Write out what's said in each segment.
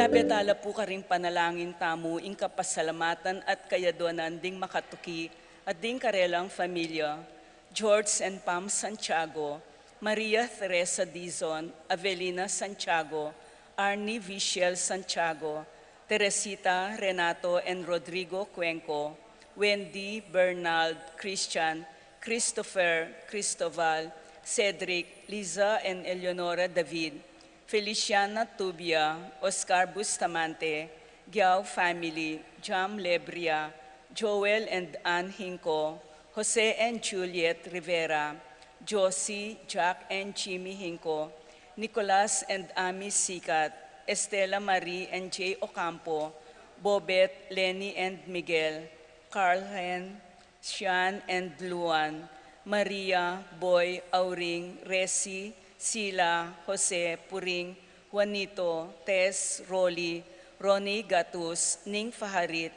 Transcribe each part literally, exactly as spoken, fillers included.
Petala pu karing panalangin tamu ing kapasalamatan at kayaduanan ding makatuki at ding karelang familia: George and Pam Santiago, Maria Teresa Dizon, Avelina Santiago, Arnie Vishel Santiago, Teresita, Renato and Rodrigo Cuenco, Wendy, Bernald, Christian, Christopher, Cristoval, Cedric, Liza and Eleonora David, Feliciana Tubia, Oscar Bustamante, Giao family, Jam Lebria, Joel and Ann Hinco, Jose and Juliet Rivera, Josie, Jack and Jimmy Hinco, Nicolas and Ami Sikat, Estela Marie and Jay Ocampo, Bobet, Lenny and Miguel, Carl Hen, Sian and Luan, Maria, Boy, Auring, Resi, Sila, Jose, Puring, Juanito, Tess, Rolly, Ronnie Gatus, Ning Faharit,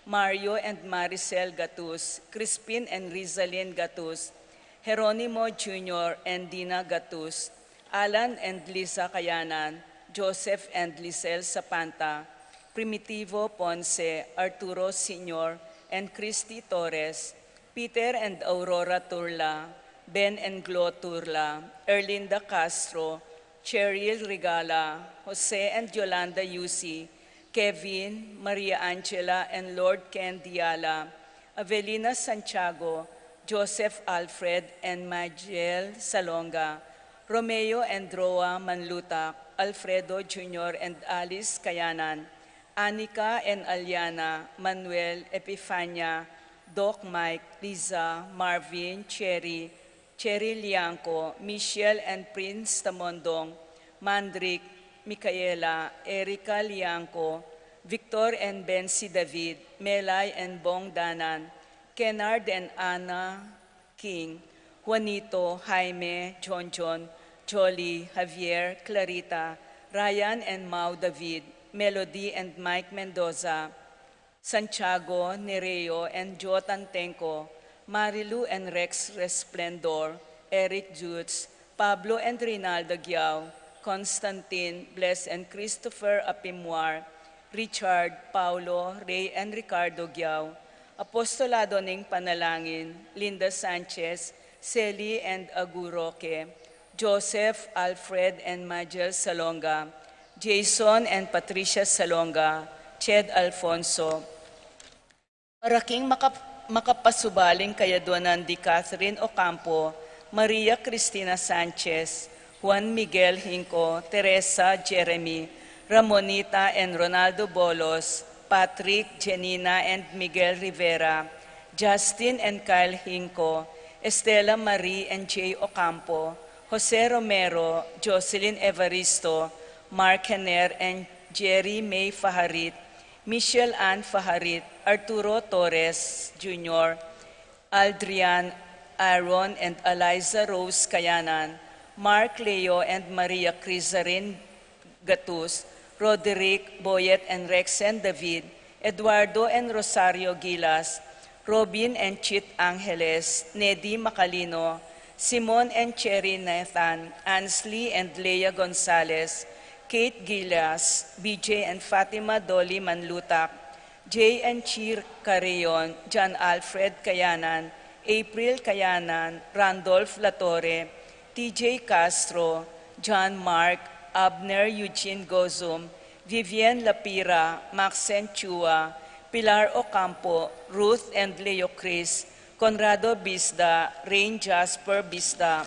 Mario and Maricel Gatus, Crispin and Rizalin Gatus, Jeronimo Junior and Dina Gatus, Alan and Lisa Kayanan, Joseph and Lisel Sapanta, Primitivo Ponce, Arturo Senior and Christy Torres, Peter and Aurora Turla, Ben and Glo Turla, Erlinda Castro, Cheryl Regala, Jose and Yolanda Yusi, Kevin, Maria Angela and Lord Ken Diala, Avelina Santiago, Joseph Alfred and Majel Salonga, Romeo and Roa Manlutak, Alfredo Junior and Alice Kayanan, Anika and Aliana, Manuel, Epifania, Doc Mike, Liza, Marvin, Cherry, Cherry Liangco, Michelle and Prince Tamondong, Mandrick, Micaela, Erica Liangco, Victor and Bensi David, Melay and Bong Danan, Kennard and Anna King, Juanito, Jaime, John John, Jolly, Javier, Clarita, Ryan and Mau David, Melody and Mike Mendoza, Santiago, Nereo and Joe Tantenco, Marilu and Rex Resplendor, Eric Jutz, Pablo and Reynaldo Giao, Constantine, Bless and Christopher Apimwar, Richard, Paulo, Ray and Ricardo Giao, Apostolado ning Panalangin, Linda Sanchez, Celi and Agu Roque, Joseph, Alfred and Majel Salonga, Jason and Patricia Salonga, Ched Alfonso. Para king makap-, makapasubaling kayaduanan di Catherine Ocampo, Maria Cristina Sanchez, Juan Miguel Hinco, Teresa Jeremy, Ramonita and Ronaldo Bolos, Patrick, Jenina and Miguel Rivera, Justin and Kyle Hinco, Estela Marie and Jay Ocampo, Jose Romero, Jocelyn Evaristo, Mark Hener and Jerry May Faharit, Michelle Ann Faharit, Arturo Torres Junior, Aldrian, Aaron and Eliza Rose Kayanan, Mark Leo and Maria Crizarin Gatus, Roderick, Boyet and Rexen David, Eduardo and Rosario Gilas, Robin and Chit Angeles, Nedi Macalino, Simon and Cherry Nathan, Ansley and Leah Gonzalez, Kate Gilas, B J and Fatima Dolly Manlutak, Jay and Chi Carreon, John Alfred Kayanan, April Kayanan, Randolph Latorre, T J Castro, John Mark, Abner Eugene Gozum, Vivian Lapira, Maxen Chua, Pilar Ocampo, Ruth and Leo Chris, Conrado Bisda, Rain Jasper Bisda,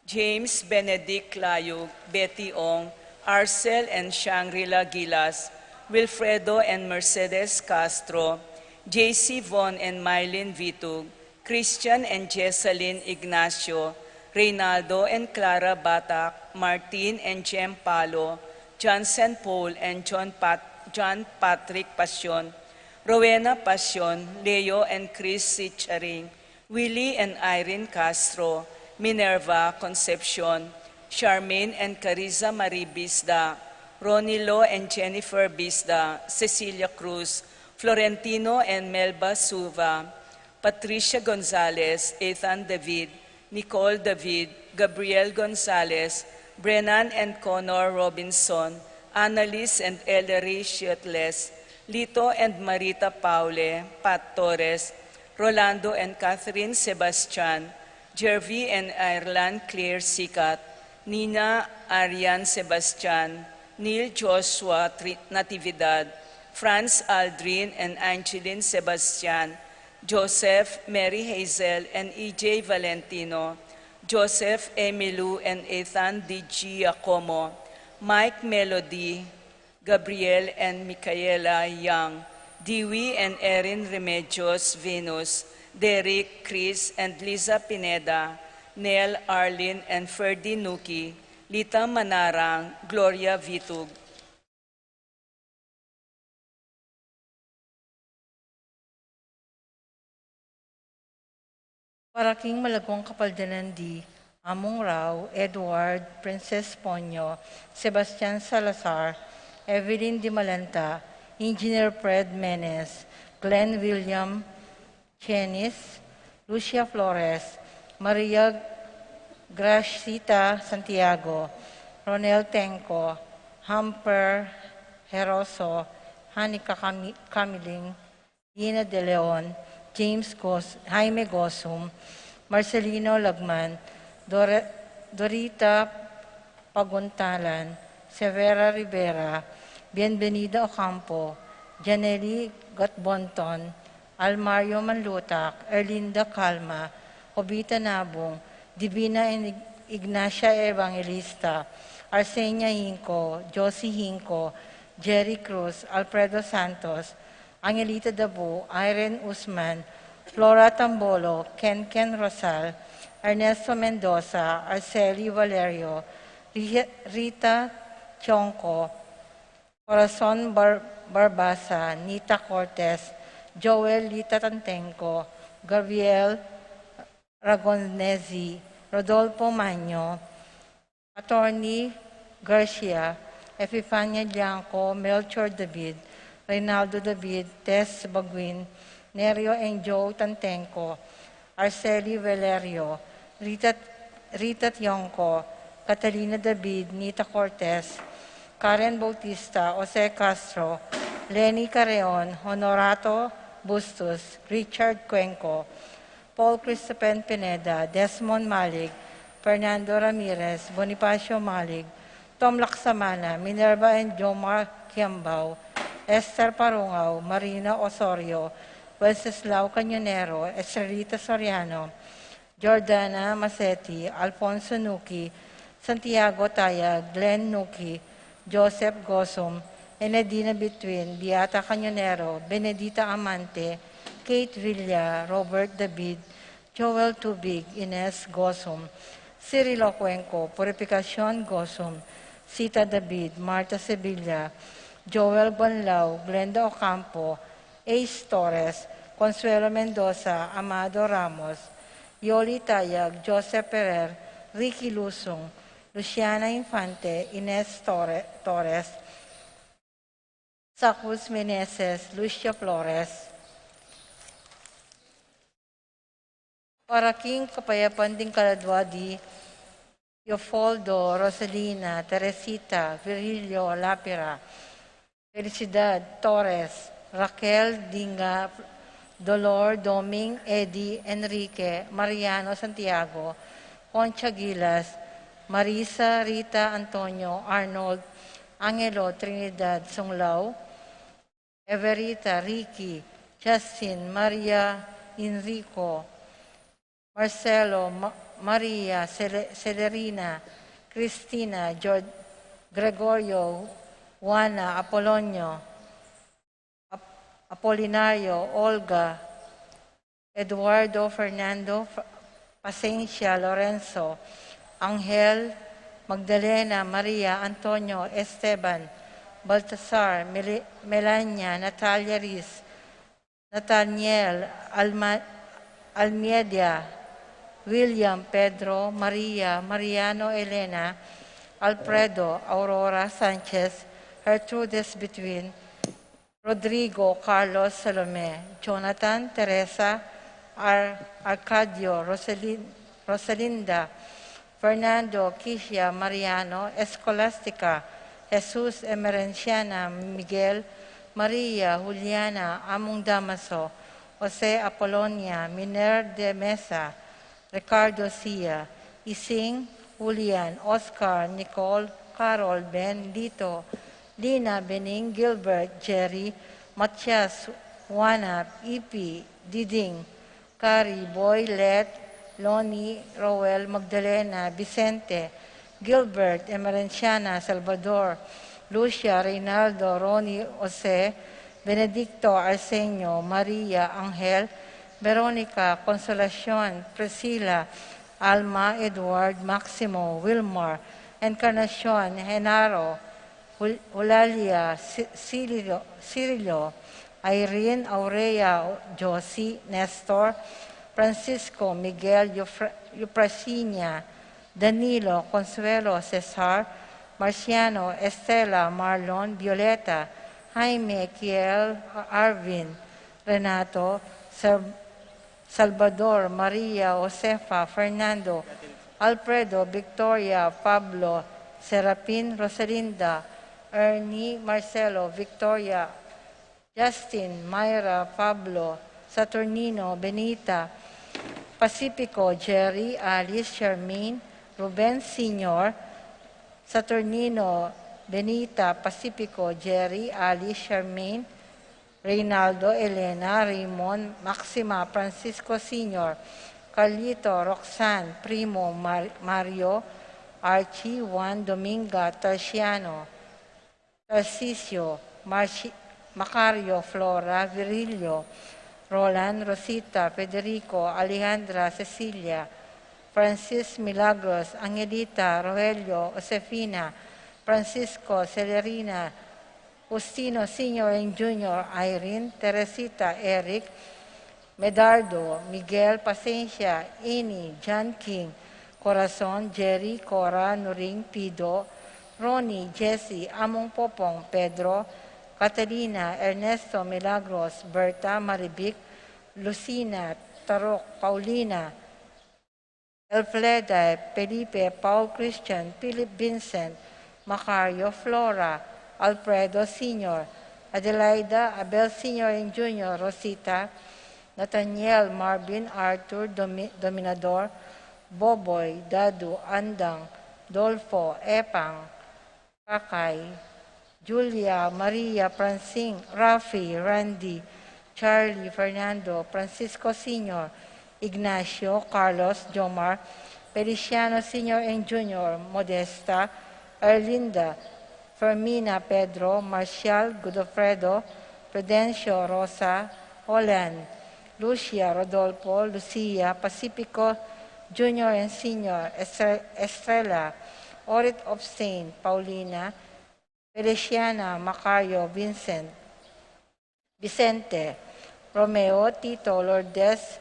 James Benedict Layug, Betty Ong, Arcel and Shangri-La Gilas, Wilfredo and Mercedes Castro, J C Von and Mylene Vitug, Christian and Jessalyn Ignacio, Reynaldo and Clara Batak, Martin and Jem Palo, Johnson Paul and John Pat-, John Patrick Passion, Rowena Passion, Leo and Chris Sicharing, Willie and Irene Castro, Minerva Concepcion, Charmaine and Carissa Marie Bisda, Ronilo and Jennifer Bisda, Cecilia Cruz, Florentino and Melba Suva, Patricia Gonzalez, Ethan David, Nicole David, Gabriel Gonzalez, Brennan and Connor Robinson, Annalise and Ellery Shields, Lito and Marita Paule, Pat Torres, Rolando and Catherine Sebastian, Jervy and Ireland Claire Sikat, Nina Arian Sebastian, Neil Joshua Tri- Natividad, Franz Aldrin and Angeline Sebastian, Joseph, Mary Hazel and E J Valentino, Joseph, Emilu and Ethan D G Giacomo, Mike, Melody, Gabriel and Micaela Young, Dewey and Erin Remedios Venus, Derek, Chris and Liza Pineda, Nel, Arlene and Ferdy Nuki, Lita Manarang, Gloria Vitug. Para king malagwang kapaldanan di Among Rau, Edward, Princess Ponyo, Sebastian Salazar, Evelyn Dimalanta, Engineer Fred Menes, Glenn William, Chenis, Lucia Flores, Maria Gracita Santiago, Ronel Tenco, Hamper Heroso, Hanika Cami- Camiling, Dina De Leon, James Gos- Jaime Gosum, Marcelino Lagman, Dore- Dorita Paguntalan, Severa Rivera, Bienvenida Ocampo, Janely Gatbonton, Almario Manlutak, Erlinda Calma, Jovita Nabung, Divina Ig- Ignacia Evangelista, Arsenia Hinco, Josie Hinco, Jerry Cruz, Alfredo Santos, Angelita Dabu, Irene Usman, Flora Tambolo, Ken Ken Rosal, Ernesto Mendoza, Arceli Valerio, Ri- Rita Chonco, Corazon Bar- Barbaza, Nita Cortez, Joel Lita Tantenco, Gabriel Ragonesi, Rodolfo Maño, Attorney Garcia, Epifania Blanco, Melchor David, Reynaldo David, Tess Baguin, Nerio and Joe Tantenco, Arceli Valerio, Rita, Rita Tionco, Catalina David, Nita Cortez, Karen Bautista, Jose Castro, Lenny Carreon, Honorato Bustos, Richard Cuenco, Paul Christopher Pineda, Desmond Malig, Fernando Ramirez, Bonifacio Malig, Tom Laksamana, Minerva and Jomar Kiambao, Esther Parungao, Marina Osorio, Wenceslao Cañonero, Estrelita Soriano, Jordana Masetti, Alfonso Nuki, Santiago Taya, Glenn Nuki, Joseph Gosum, Enedina Between, Beata Cañonero, Benedita Amante, Kate Villa, Robert David, Joel Tubig, Ines Gosum, Cirilo Cuenco, Purificacion Gosum, Sita David, Marta Sevilla, Joel Guanlao, Glenda Ocampo, Ace Torres, Consuelo Mendoza, Amado Ramos, Yoli Tayag, Joseph Ferrer, Ricky Lusung, Luciana Infante, Ines Torre- Torres, Sacus Meneses, Lucia Flores. Para king kapayapan ding kaladwa di Leopoldo, Rosalina, Teresita, Virgilio Lapira, Felicidad Torres, Raquel Dinga, Dolor, Doming, Eddie, Enrique, Mariano Santiago, Concha Gilas, Marisa, Rita, Antonio, Arnold, Angelo, Trinidad, Sunglao, Everita, Ricky, Justin, Maria, Enrico, Marcelo, Ma- Maria, Cele- Celerina, Cristina, George, Gregorio, Juana, Apolonio, Ap- Apolinario, Olga, Eduardo, Fernando, Fa- Pasencia, Lorenzo, Angel, Magdalena, Maria, Antonio, Esteban, Baltasar, Meli- Melania, Natalia Riz, Nathaniel, Alma- Almeida, William, Pedro, Maria, Mariano, Elena, Alfredo, Aurora, Sanchez, Gertrudes Between, Rodrigo, Carlos, Salome, Jonathan, Teresa, Ar- Arcadio, Rosalin- Rosalinda, Fernando, Kishia, Mariano, Escolastica, Jesus Emerenciana, Miguel, Maria Juliana, Among Damaso, Jose Apolonia, Miner de Mesa, Ricardo Sia, Ising, Julian, Oscar, Nicole, Carol, Ben, Lito, Lina, Bening, Gilbert, Jerry, Matias, Juana, Ipi, Diding, Kari, Boy, Let, Loni, Roel, Magdalena, Vicente, Gilbert, Emerenciana, Salvador, Lucia, Reynaldo, Roni, Jose, Benedicto, Arsenio, Maria, Angel, Veronica, Consolacion, Priscila, Alma, Edward, Maximo, Wilmar, Encarnacion, Genaro, Hul-, Eulalia, Si-, Cirilo, Cirilo, Irene, Aurea, Josie, Nestor, Francisco, Miguel, Eufra-, Eufrasinia, Danilo, Consuelo, Cesar, Marciano, Estela, Marlon, Violeta, Jaime, Kiel, Arvin, Renato, Sal-, Salvador, Maria, Josefa, Fernando, Alfredo, Victoria, Pablo, Serapin, Rosalinda, Ernie, Marcelo, Victoria, Justin, Myra, Pablo, Saturnino, Benita, Pacifico, Jerry, Alice, Charmaine, Ruben Senior, Saturnino, Benita, Pacifico, Jerry, Alice, Charmaine, Reynaldo, Elena, Raymond, Maxima, Francisco Senior, Carlito, Roxanne, Primo, Mar-, Mario, Archie, Juan, Dominga, Tarciano, Tarcisio, Marci-, Macario, Flora, Virilio, Roland, Rosita, Federico, Alejandra, Cecilia, Francis, Milagros, Angelita, Rogelio, Josefina, Francisco, Celerina, Justino Senior and Junior, Irene, Teresita, Eric, Medardo, Miguel, Pasencia, Ini, John King, Corazon, Jerry, Cora, Nuring, Pido, Ronnie, Jesse, Among Popong, Pedro, Catalina, Ernesto, Milagros, Berta, Marivic, Lucina, Tarok, Paulina, Elfreda, Felipe, Paul, Christian, Philip, Vincent, Macario, Flora, Alfredo Senior, Adelaida, Abel Senior and Junior, Rosita, Nathaniel, Marvin, Arthur, Domi-, Dominador, Boboy, Dadu, Andang, Dolfo, Epang, Kakay, Julia, Maria, Francine, Rafi, Randy, Charlie, Fernando, Francisco Senior, Ignacio, Carlos, Jomar, Feliciano Senior and Junior, Modesta, Erlinda, Fermina, Pedro, Marcial, Godofredo, Prudencio, Rosa, Olan, Lucia, Rodolfo, Lucia, Pacifico Junior and Senior, Estre-, Estrella, Orit of Saint, Paulina, Feliciana, Macario, Vincent, Vicente, Romeo, Tito, Lourdes,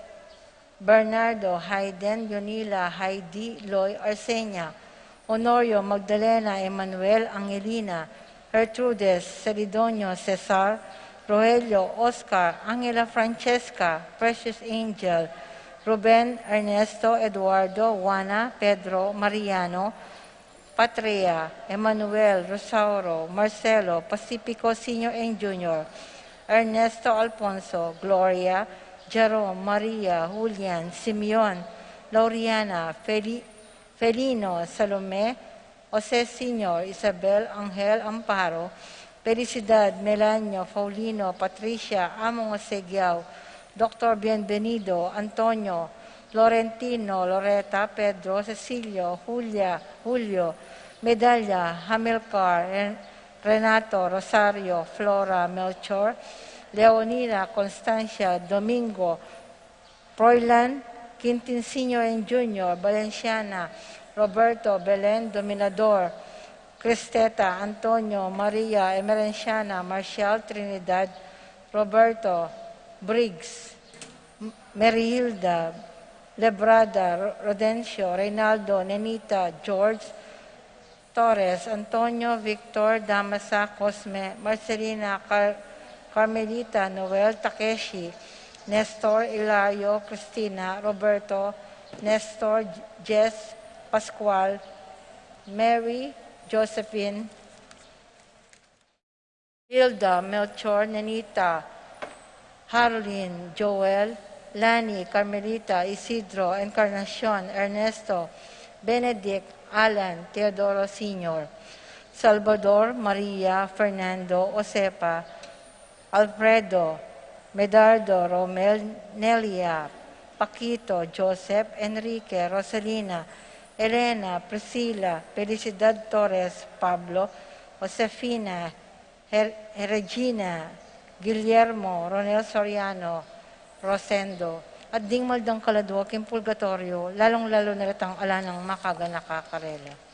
Bernardo, Hayden, Yonila, Heidi, Loy, Arsenia, Honorio, Magdalena, Emmanuel, Angelina, Gertrudes, Celidonio, Cesar, Rogelio, Oscar, Angela, Francesca, Precious Angel, Ruben, Ernesto, Eduardo, Juana, Pedro, Mariano, Patria, Emmanuel, Rosauro, Marcelo, Pacifico Senior and Junior, Ernesto, Alfonso, Gloria, Jerome, Maria, Julian, Simeon, Lauriana, Feli-, Felino, Salome, Jose Senior, Isabel, Angel, Amparo, Felicidad, Melanio, Paulino, Patricia, Among Jose Giao, Doctor Bienvenido, Antonio, Florentino, Loreta, Pedro, Cecilio, Julia, Julio, Medalla, Hamilcar, Ren-, Renato, Rosario, Flora, Melchor, Leonina, Constancia, Domingo, Froilan, Quintin Senior and Junior, Valenciana, Roberto, Belen, Dominador, Cristeta, Antonio, Maria, Emerenciana, Marcial, Trinidad, Roberto, Briggs, M-, Merihilda, Lebrada, Ro-, Rodencio, Reynaldo, Nenita, George, Torres, Antonio, Victor, Damasa, Cosme, Marcelina, Car-, Carmelita, Noel, Takeshi, Nestor, Hilario, Cristina, Roberto, Nestor, Jess, Pascual, Mary, Josephine, Hilda, Melchor, Nenita, Harlin, Joel, Lani, Carmelita, Isidro, Encarnacion, Ernesto, Benedict, Alan, Teodoro Senior, Salvador, Maria, Fernando, Josefa, Alfredo, Medardo, Romel, Nelia, Paquito, Joseph, Enrique, Roselina, Elena, Priscila, Felicidad Torres, Pablo, Josefina, Her-, Regina, Guillermo, Ronel Soriano, Rosendo, at ding maldang kaladua king purgatoryo, lalung-lalu na retang ala nang makaganaka karela.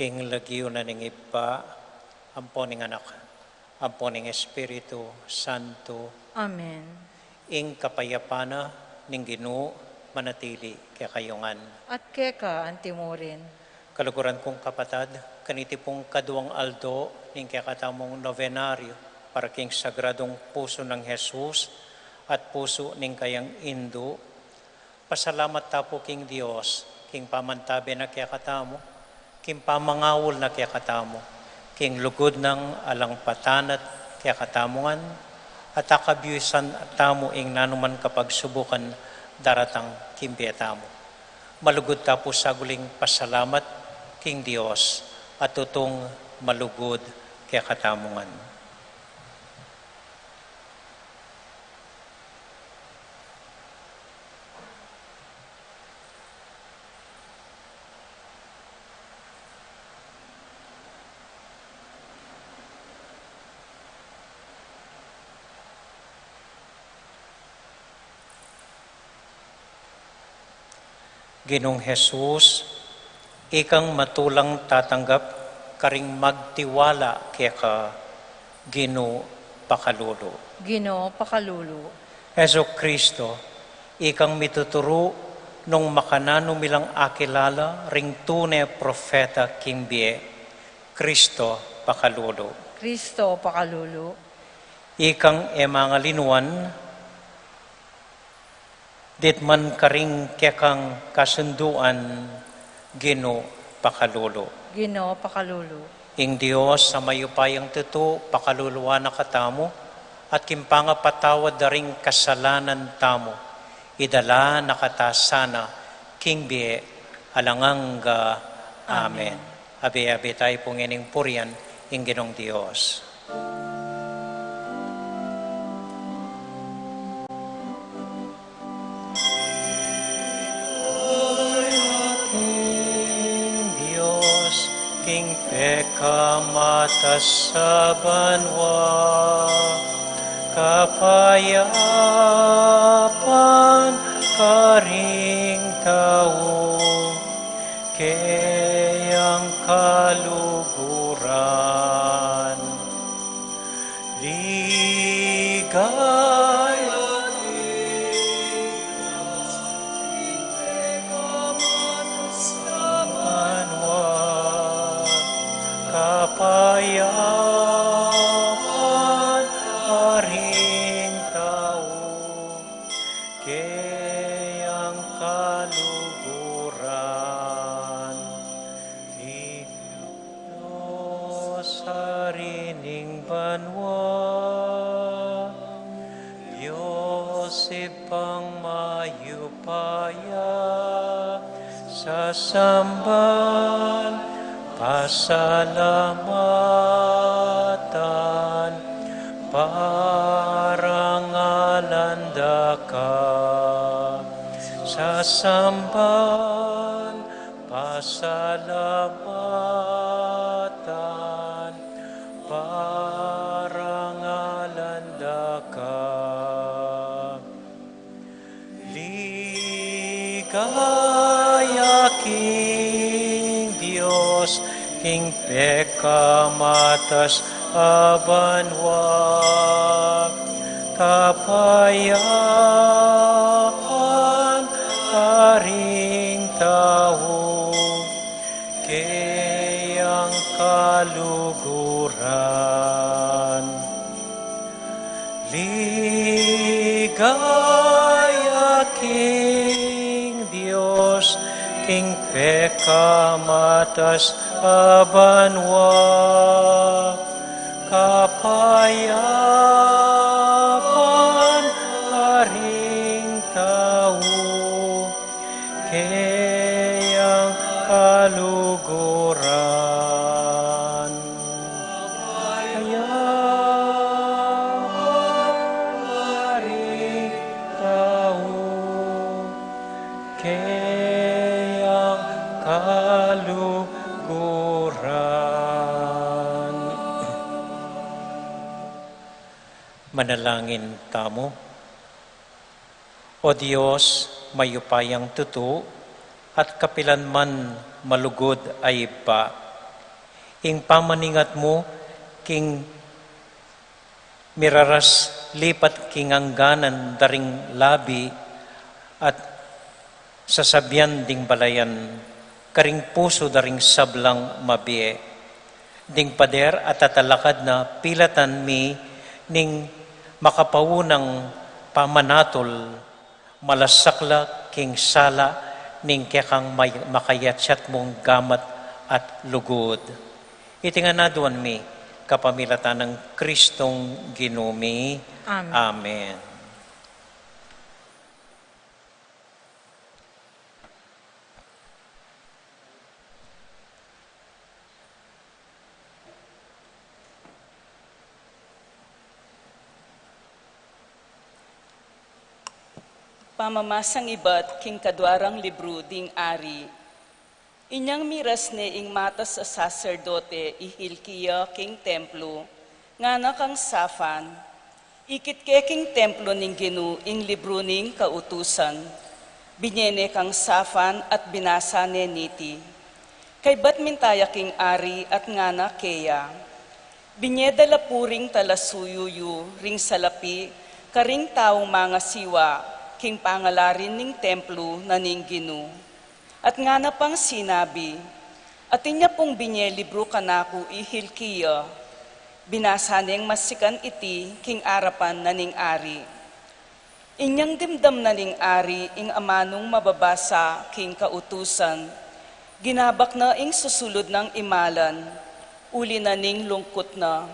King lagyu na ning Ibpa, ampo ning Anak, ampo ning Espiritu Santo. Amen. Ing kapayapan na ning Ginu manatili kekayu ngan. At keka antimurin. Kaluguran kung kapatad, kaniti pung kaduang aldo ning kekatamung nobenaryo para king Sagradung Pusu nang Jesus at pusu ning kayang Indu, pasalamat ta pu king Dios, king pamantabe na kekatamu, king pamangaul na kekatamu, king lugud nang alang patanat kekatamu ngan, at akabiusan tamu ing nanuman kapagsubukan daratang king bie tamu. Malugud ta pu saguling pasalamat king Dios, at tutung malugud kekatamu ngan. Ginung Jesus, ikang matulang tatanggap karing magtiwala keka, Ginu pakalulu. Ginu pakalulu. Jesu Kristo, ikang mituturu nung makananu mi lang akilala ring tune propeta king bie, Kristo pakalulu. Kristo pakalulu. Ikang e mangalinuan, ditman karing kekang kasunduan, Ginu pakalulu. Ginu pakalulu. Ing Dios a mayupayang tutu pakaluluan na katamu, at king pangapatawad da ring kasalanan tamu, idala na kata sana king bie alang angga. Amen. Amen. Abe-abe tayu pu ngening purian ing Ginung Dios. King Dios, king pekamatas a banua, kapayapan karing tau, keyang kaluguran. Ligaya banua, kapayapan karing tau, keyang kaluguran. Ing Dios, Ari ning banua, Dios Ibpang mayupaya, sasamban, pasalamatan, parangalan da ka. Sasamban, pasalamatan, parangalan da ka. Ligaya king Dios, king pekamatas a banua, kapayapan karing tau, keyang kaluguran. Ligaya king Dios, king pekamatas a banua, kapayapan karing tau, keyang kaluguran. Kapayapan karing tau, keyang kaluguran. Manalangin tamu. O Dios, mayupayang tutu, at kapilan man malugud a Ibpa, Ing pamaningat mu king miraras lipat king angganan da ring labi at sasabian ding balayan karing pusu da ring sablang mabie. Ding pader a tatalakad na pilatan mi ning makapaunang pamanatul, malasakla king sala ning kekang may-, makayatsat mung gamat at lugud. Iti ngan aduan mi kapamilatan nang Kristong Ginu mi. Amen. Amen. Pamamasang ibat king kaduarang libru ding Ari. Inyang miras ne ing matas a saserdote i Hilkia king templo, ngana kang Safan, "Ikit ke king templo ning Ginu ing libru ning kautusan." Binie ne kang Safan at binasa ne niti. Kaybat minta ya king ari at ngana keya, "Binie da la pu ring talasuyu yu ring salapi karing taung mangasiwa king pangalarin ning templo na ning Ginu." At ngana pang sinabi, "Atin ya pung binie libru kanaku i Hilkia." Binasa neng masikan iti king arapan na ning ari. Inyang dimdam na ning ari ing amanung mababasa king kautusan, ginabak na ing susulud nang imalan, uli na ning lungkut na.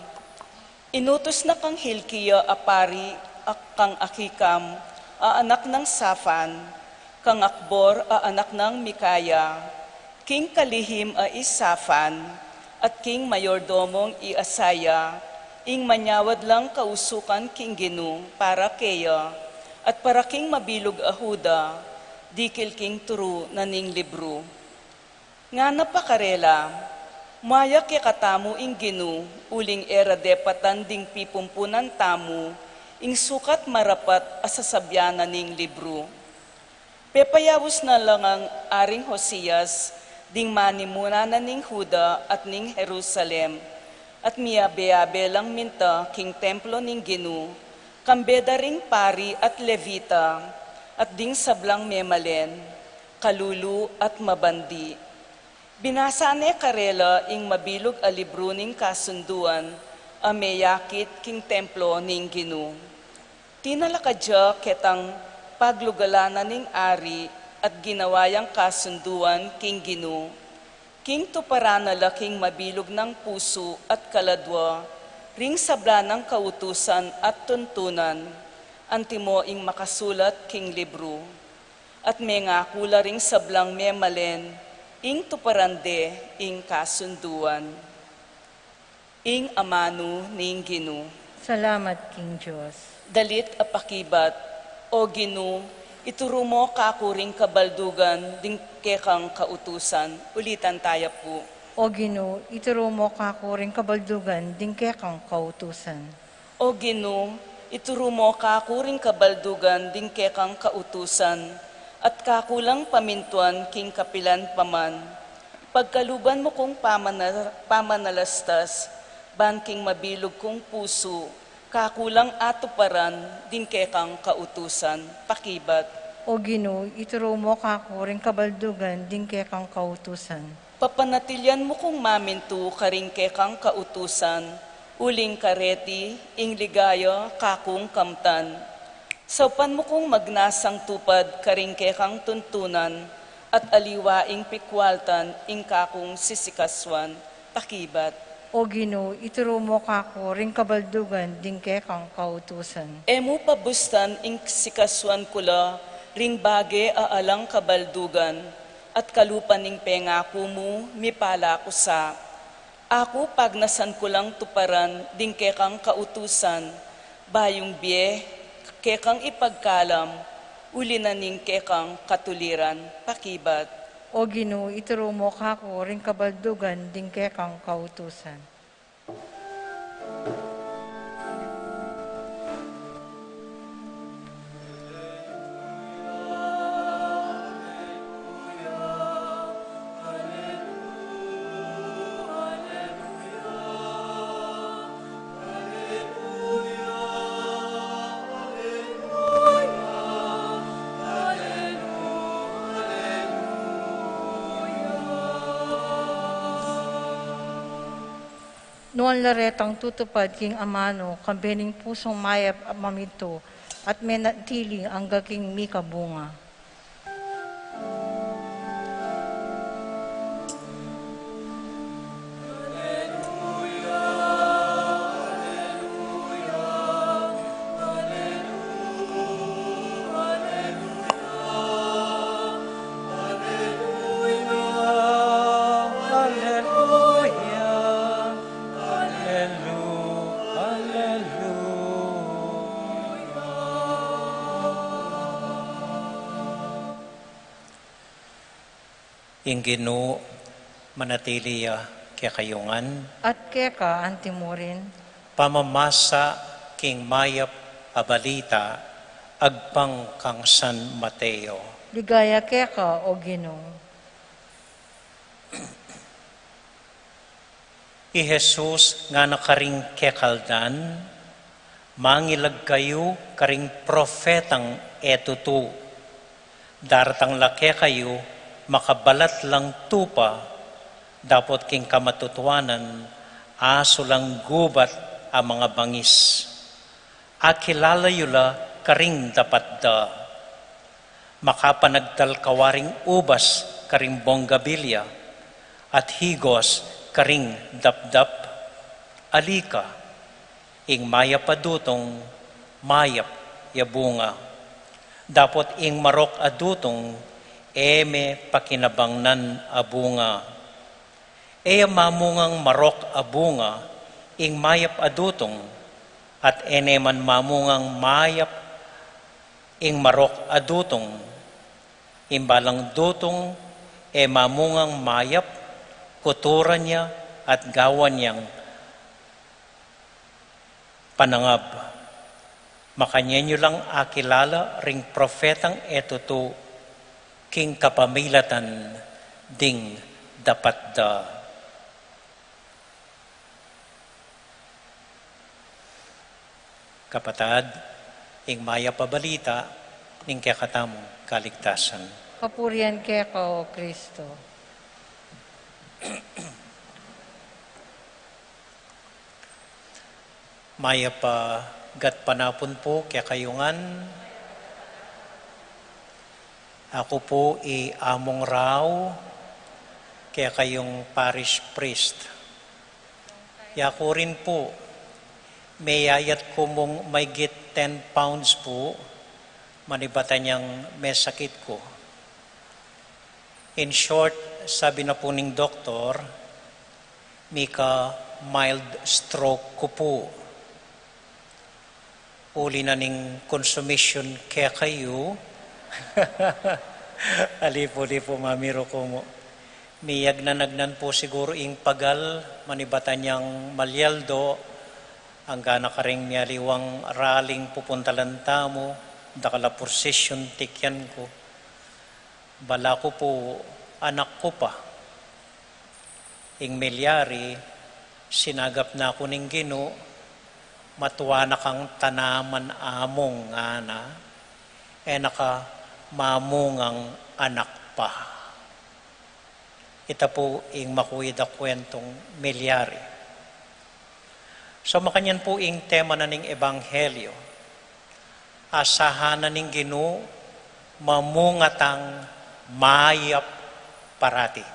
Inutus na kang Hilkia a pari, a kang Ahikam a anak nang Safan, kang Akbor a anak nang Mikaya, king kalihim a i Safan, at king mayordomong i Asaya, ing manyawad lang kausukan king Ginu para keya, at para king mabilug a Juda, dikil king turu na ning libru. Ngana pa karela, "Muaya kekatamu ing Ginu, uling e ra depatan ding pipumpunan tamu ing sukat marapat a sasabian na ning libru." Pepayaus na la ngang Aring Josias, ding manimuna na ning Juda at ning Jerusalem, at miyabe-yabe lang minta king templo ning Ginu, kambe da ring pari at Levita, at ding sablang memalen, kalulu at mabandi. Binasa ne karela ing mabilug a libru ning kasunduan a meyakit king templo ning Ginu. Tinalakad ya ketang paglugalan na ning ari at ginawa yang kasunduan king Ginu, king tuparan na la king mabilug nang pusu at kaladua ring sabla nang kautusan at tuntunan, antimo ing makasulat king libru. At mengaku la ring sablang memalen ing tuparan de ing kasunduan. Ing amanu ning Ginu. Salamat king Dios. Dalit a pakibat. O Ginu, ituru mu kaku ring kabaldugan ding kekang kautusan. Ulitan taya pu. O Ginu, ituru mu kaku ring kabaldugan ding kekang kautusan. O Ginu, ituru mu kaku ring kabaldugan ding kekang kautusan, at kaku lang pamintuan king kapilan pa man. Pagkaluban mu kung pamana-, pamanalastas, ban king mabilug kung pusu, kaku lang atuparan ding kekang kautusan. Pakibat. O Ginu, ituru mu kaku ring kabaldugan ding kekang kautusan. Papanatilian mu kung mamintu karing kekang kautusan, uling kareti ing ligaya kakung kamtan. Saupan mu kung magnasang tupad karing kekang tuntunan, at aliwa ing pikwaltan ing kakung sisikasuan. Pakibat. O Ginu, ituru mu kaku ring kabaldugan ding kekang kautusan. E mu pabustan ing sikasuan ku la ring bage a alang kabaldugan, at kalupa ning pengaku mu mipala ku sa. Aku pagnasan ku lang tuparan ding kekang kautusan, bayung bie kekang ipagkalam, uli na ning kekang katuliran. Pakibat. O Ginu, ituru mu kaku ring kabaldugan ding kekang kautusan. Nuan la retang tutupad king amanu, kambe ning pusung mayap a mamintu, at menatili angga king mikabunga. Ing Ginu manatili ya kekayu ngan. At keka antimurin. Pamamasa king mayap a balita agpang kang San Mateo. Ligaya keka, O Ginu. I Jesus ngana karing kekaldan, mangilag kayu karing propetang e tutu. Daratang la kekayu makabalat lang tupa, dapot king kamatutuanan, asu lang gubat a mangabangis. Akilala yu la karing dapat da. Makapanagtal ka waring ubas karing bonggabilya, at higos karing dapdap. Ali ka, ing mayap a dutung, mayap ya bunga. Dapot ing marok a dutung, e me pakinabangnan a bunga. E ya mamungang marok a bunga ing mayap a dutung, at e ne man mamungang mayap ing marok a dutung. Ing balang dutung e mamungang mayap, kuturan ya at gawan yang panangab. Makanyan yu lang akilala ring propetang e tutu king kapamilatan ding dapat da. Kapatad, ing mayap a balita ning kekatamung kaligtasan. Kapurian keka, O Kristo. Mayap a gatpanapun pu kekayu ngan. Aku pu i Among Rau, kekayung parish priest. Yaku rin pu, meyayat ku mung maygit ten pounds pu, manibatan yang mesakit ku. In short, sabi na pu ning doktor, mika mild stroke ku pu. Uli na ning consumption kekayu. Ali pu, ali pu, mamiru ku mu. Miyagnan-agnan pu siguru ing pagal, manibatan yang malyaldo, angga na karing mialiwang raling pupuntalan tamu, dakal a procession tikyan ku. Bala ku pu, anak ku pa. Ing milyari, sinagap na ku ning Ginu, matua na kang tanaman, Among, ngana, e na ka mamungang anak pa. Ita pu ing makuid a kwentung milyari. So, makanyan pu ing tema na ning ebanghelyo. Asahan na ning Ginu, mamunga tang mayap parati.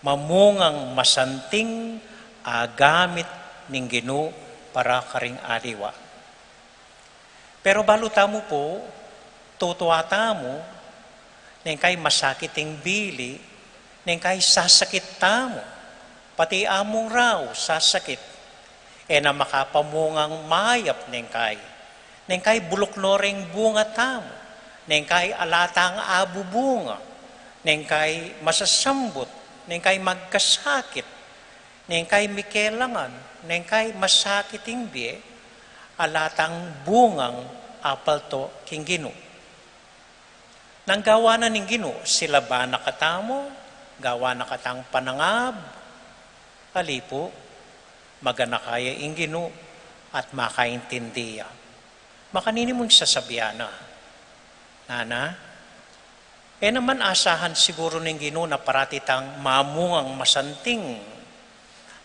Mamungang masanting a gamit ning Ginu para karing aliwa. Pero balu tamu pu, tutua tamu, neng kai masakit ing bili, neng kai sasakit tamu, pati Among Rau sasakit. E na makapamungang mayap neng kai. Neng kai buluk no reng bunga tamu, neng kai ala tang abubunga, neng kai masasambut, neng kai magkasakit, neng kai mikelangan, neng kai masakit ing bie, ala tang bungang apalto king Ginu. Nang gawa na ning Ginu, silaban na katamu, gawa na katang panangab, ali pu, maganaka ya ing Ginu at makaintindi ya. Makanini mung sasabian na, Nana, e naman asahan siguru ning Ginu na parati tang mamungang masanting.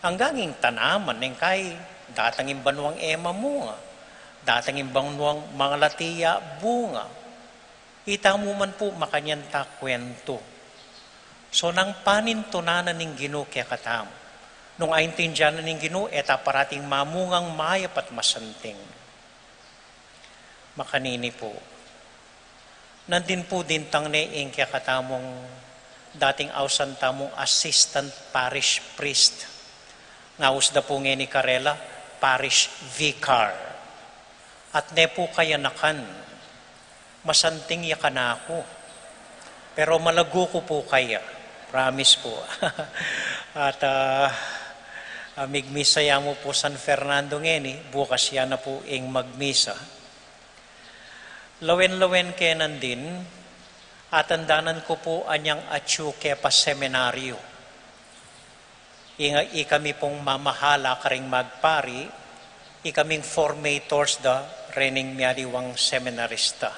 Anggang ing tanaman, ning kai, datang ing banuang e mamunga, datang ing banuang mangalati ya bunga. Ita mu man pu makanyan ta kwentu. So nang panintunan na ning Ginu kekatamu. Nung aintindian na ning Ginu, e ta parating mamungang mayap at masanting. Makanini pu. Nandin pu dintang ne ing kekatamung dating ausan tamung assistant parish priest. Ngaus da pu ngeni karela parish vicar. At ne pu kayanakan, masanting ya kanaku. Pero malagu ku pu kaya. Promise pu. At, ah, ah, migmisa ya mu pu San Fernando ngeni, bukas ya na pu ing magmisa. Lawen-lawen ke nandin, atandanan ku pu anyang atyu ke pa seminaryo. Ing, ikami pung mamahala karing magpari, ikaming formators da rening mialiwang seminarista.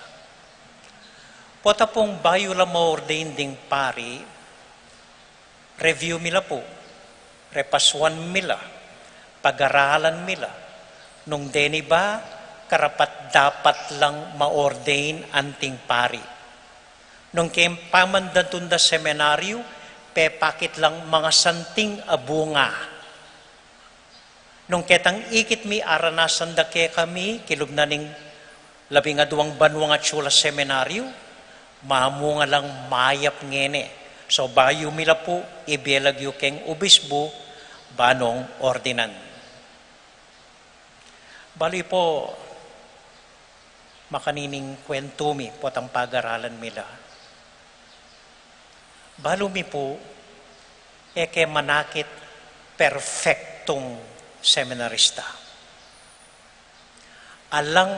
Pota pung bayu la ma-ordain ding pari, review mi la pu, repasuan mi la, pagaralan mi la, nung deni ba karapat-dapat lang ma-ordain anting pari. Nung keng pamandatun da seminaryo, pepakit lang mangasanting a bunga. Nung ketang ikit mi aranasan da kekami, kilub na ning labing aduang banuang atyu la seminaryo, mamunga lang mayap ngeni. So bayu mi la pu ibelag yu keng obisbu, ba nung ordinan. Balu pu, makanining kwentu mi, potang pagaralan mi la. Balu mi pu, e ke manakit perfektung seminarista. Alang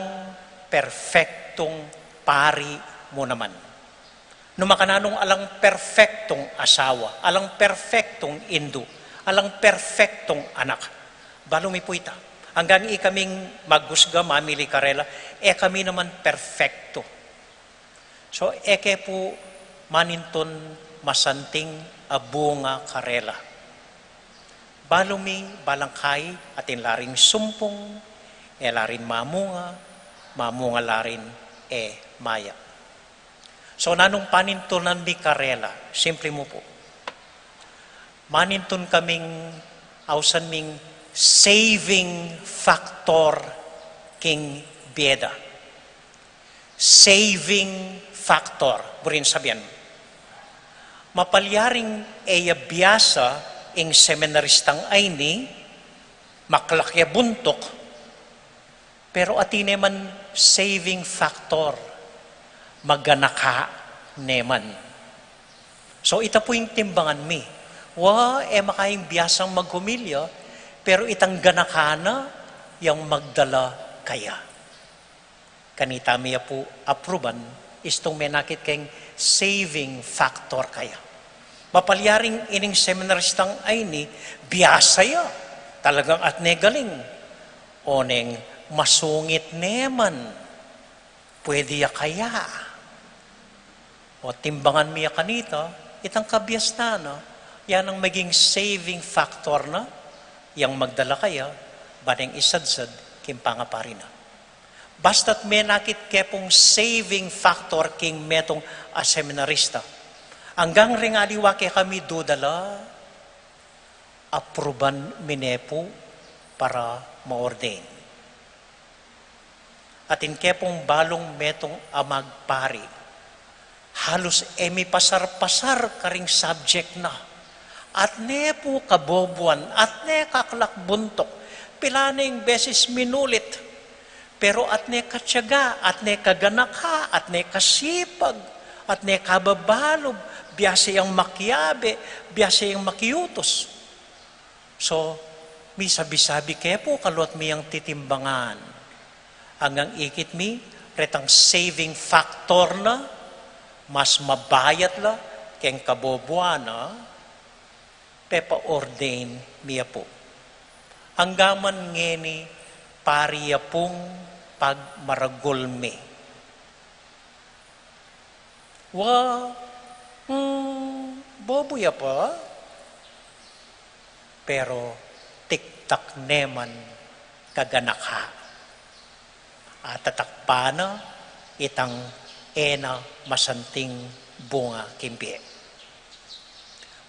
perfektung pari mu naman. Nung makananung alang perfektung asawa, alang perfektung indu, alang perfektung anak. Balu mi pu ita. Anggang ikaming maghusga, mamili karela, e kami naman perfektu. So, e ke pu manintun masanting a bunga karela. Balu mi balang kai atin la ring sumpung, e la rin mamunga, mamunga la rin e mayap. So, nanung panintunan mi karela, simple mu pu. Manintun kaming ausan ming saving factor king bie da. Saving factor, burin sabian. Mapalyaring e ya biasa ing seminaristang aini, maklak ya buntuk, pero atin ne man saving factor, maganaka ne man. So, ita pu ing timbangan mi. Wa, e makaing biasang maghumilya, pero itang ganaka na yang magdala kaya. Kanita mi ya pu apruban, istung menakit keng saving factor kaya. Mapalyaring ining seminaristang aini, biasa ya, talagang at ne galing. Oneng masungit ne man, pwede ya kaya? O timbangan mi ya kanita, itang kabiasnan na, yan ang maging saving factor na, yang magdala kaya, ba neng isadsad, king pangapari na. Basta't menakit ke pung saving factor king metung a seminarista. Anggang ring aliwa kekami duda la, apruban mi ne pu para ma-ordain. Atin ke pung balung metung a magpari, halus e mipasar-pasar karing subject na. At ne pu kabobuan, at ne kaklak buntuk, pilan ing beses minulit. Pero at ne katiyaga, at ne kaganaka, at ne kasipag, at ne kababalub, biasa yang makiabe, biasa yang makiutus. So, misabi-sabi ke pu, kaluat mi yang titimbangan. Anggang ikit mi, retang saving factor na, mas mabayat la, keng kabobuan na, pepa-ordain mi ya pu. Anggaman ngeni pari ya pung pagmaragul mi. Wa, mm, bobu ya pa. Pero tiktak ne man kaganaka. Atatakpan na itang e na masanting bunga king bie.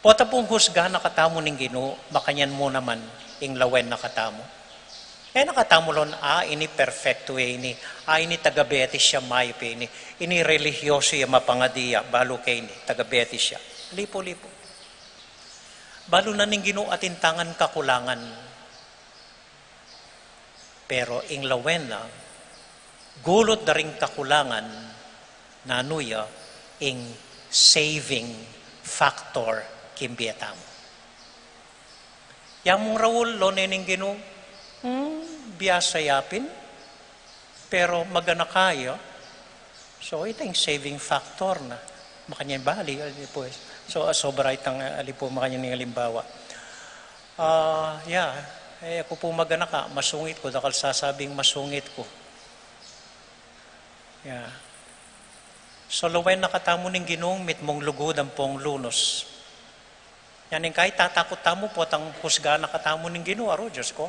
Pota pung husgan na katamu ning Ginu, makanyan mu naman ing lawen na katamu. E na katamu lawen, a, ini perpektu e ini, a, ini taga-Betis ya, mayap e ini, ini relihiyosu ya, mapangadi ya, balu ke ini, taga-Betis ya. Lipu-lipu. Balu na ning Ginu atin tangan kakulangan. Pero ing lawen na, gulut da ring kakulangan, nanu ya, ing saving factor king bie tamu. Ya mung Raul, lawen ne ning Ginu, hmm, biasa ya pin, pero maganaka ya. So, ita ing saving factor na. Makanyan bali, ali pu. So, ah, sobra itang, ah, ali pu, makanyan ning alimbawa. Ah, ya, e, aku pu maganaka, masungit ku, dakal sasabing masungit ku. Ya. So, lawen na katamu ning Ginung mitmung lugud ampong lunus. Yan ing kaitatakut tamu potang husgan na katamu ning Ginu, aru, Dios ku,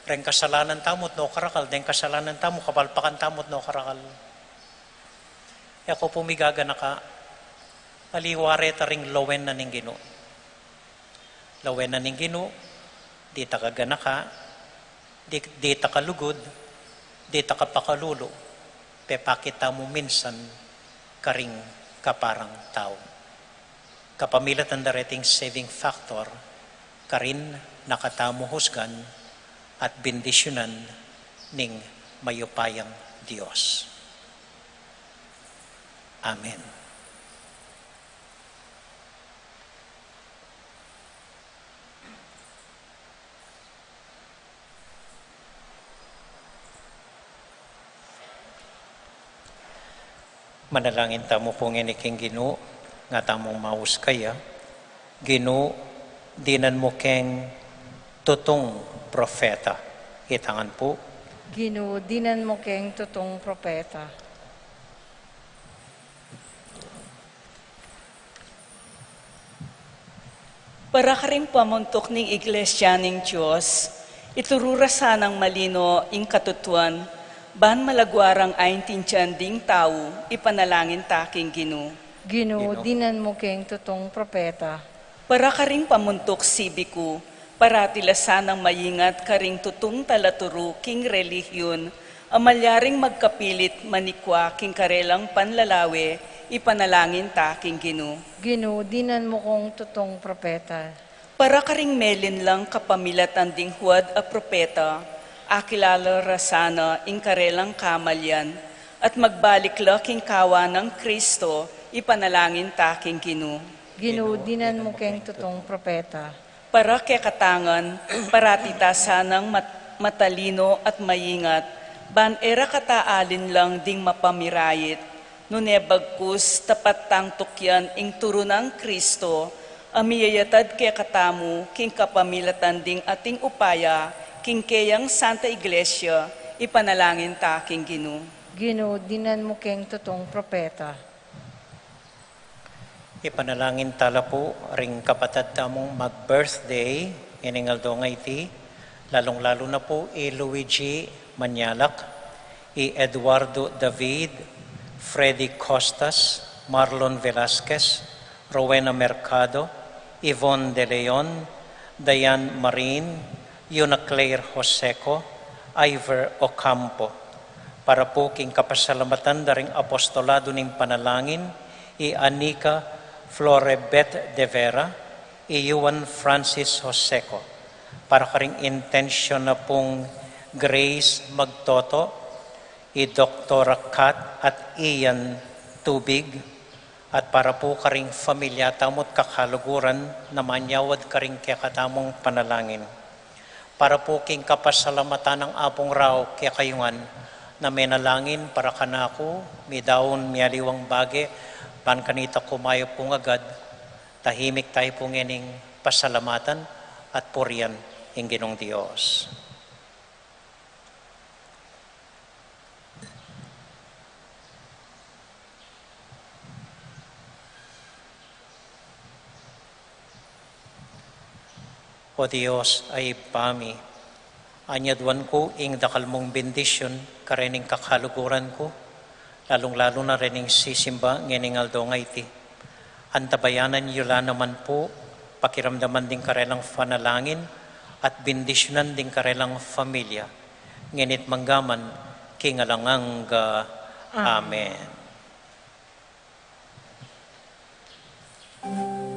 reng kasalanan tamu at no karakal, deng kasalanan tamu, kapalpakan tamu at no karakal. E ku pu migaganaka, aliwa reta ring lawen na ning Ginu. Lawen na ning Ginu, di ta kaganaka, di, di ta kalugud, di ta kapakalulu, pepakit tamu minsan karing kaparang tau. Kapamilatan da reting saving factor, karin na katamu husgan at bendisyunan ning mayupayang Dios. Amen. Manalangin tamu pu ngeni king Ginu, nga tamung maus kaya. Ginu, dinan mu keng tutung propeta. Itangan pu. Ginu, dinan mu keng tutung propeta. Para karing pamuntuk ning Iglesia ning Dios, ituru ra sanang malino ing katutuan, ban malagwa rang aintindian ding tau, ipanalangin ta king Ginu. Ginu, Ginu, dinan mu keng tutung propeta. Para karing pamuntuk sibiku, parati la sanang maingat karing tutung talaturu king relihiyun, a malyaring magkapilit manikwa king karelang panlalawe, ipanalangin ta king Ginu. Ginu, dinan mu kong tutung propeta. Para karing melinlang kapamilatan ding huwad a propeta, akilala ra sana ing karelang kamalian, at magbalik la king kawan nang Kristo, ipanalangin ta king Ginu. Ginu, dinan mu keng tutung propeta. Para kekatang ngan, parati ta sanang mat-, matalino at maingat, ban e ra kata alinlang ding mapamirait, nune bagkus tapat tang tukyan ing turu nang Kristo, a miyayatad kekatamu king kapamilatan ding ating upaya, king keyang Santa Iglesia, ipanalangin ta king Ginu. Ginu, dinan mu keng tutung propeta. Ipanalangin ta la pu ring kapatad tamung mag-birthday ining aldo a iti, lalung-lalu na pu i Luigi Manyalak, i Eduardo David, Freddy Costas, Marlon Velasquez, Rowena Mercado, Yvonne De Leon, Diane Marin, Yuna Claire Joseco, Ivor Ocampo. Para pu king kapasalamatan da ring apostolado ning panalangin, i Anika Florebet de Vera, i Juan Francis Joseco. Para karing intensyon na pung Grace Magtoto, i Doktora Kat at Ian Tubig, at para pu karing familia tamu at kakaluguran na manyawad karing kekatamung panalangin. Para pu king kapasalamatan nang Apung Rao kekayu ngan, na menalangin para kanaku, midaun mialiwang bage, ban kanita ku mayap kung agad, tahimik tayu pu ngening pasalamatan at purian ing Ginung Dios. O Dios a Ibpa mi, anyaduan ku ing dakal mung bendisyun karening kakaluguran ku, lalung-lalu na rening sisimba ngening aldo a iti. Antabayanan yu la naman pu, pakiramdaman ding karelang panalangin at bendisyunan ding karelang pamilya, ngeni't manggaman king alang angga. Amen. Amen.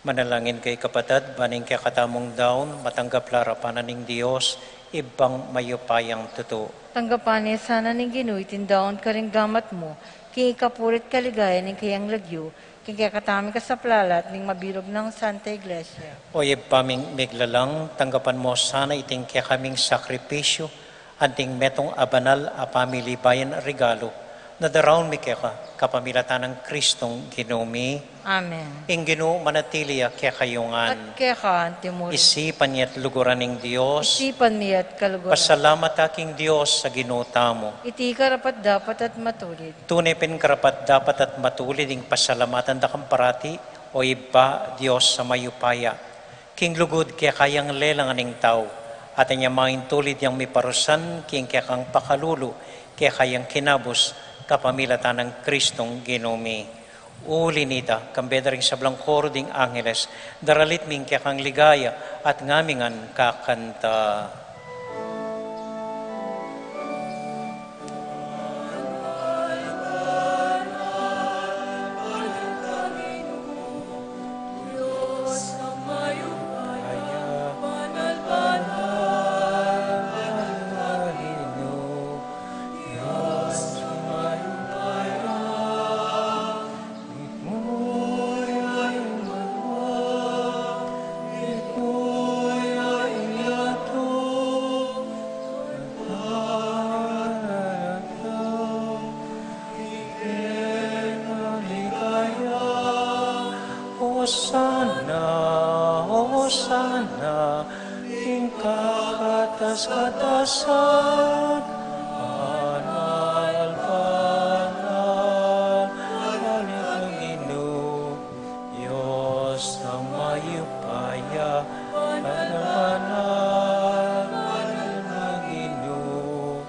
Manalangin kayu kapatad, ban ing kekatamung daun matanggap la arapan ning Dios, Ibpang mayupayang tutu. Tanggapan na sana ning Ginu iting daun karing gamat mu, king ikapuri't kaligayan ning kayang lagyu, king kekatamung kasaplalan at ning mabilug nang Santa Iglesia. O Ibpa ming miglalang, tanggapan mu sana iting kekaming sakripisyu, anting metung a banal a pamilibayan regalu, na daraun mi keka, kapamilatan nang Kristong Ginu mi. Amen. Ing Ginu manatili ya kekayu ngan. At keka anti mu rin. Isipan ya't luguran ning Dios. Isipan mi ya't kaluguran. Pasalamat ta king Dios a Ginu tamu. Iti karapat-dapat at matulid. Tune pin karapat-dapat at matulid ing pasalamatan da kang parati, O Ibpa, Dios a mayupaya. King lugud keka yang lelangan ing tau, at anya mangintulid yang miparusan king kekang pakalulu, keka yang kinabus, kapamilatan nang Kristong Ginu mi. Uli nita, kambe da ring sablang koro ding angeles, daralit mi ing kekang ligaya, at ngamingan kakanta. Hosana, Hosana, king kakatas-katasan, banal, banal, banal a Ginu, Dios a mayupaya, banal, banal, banal a Ginu.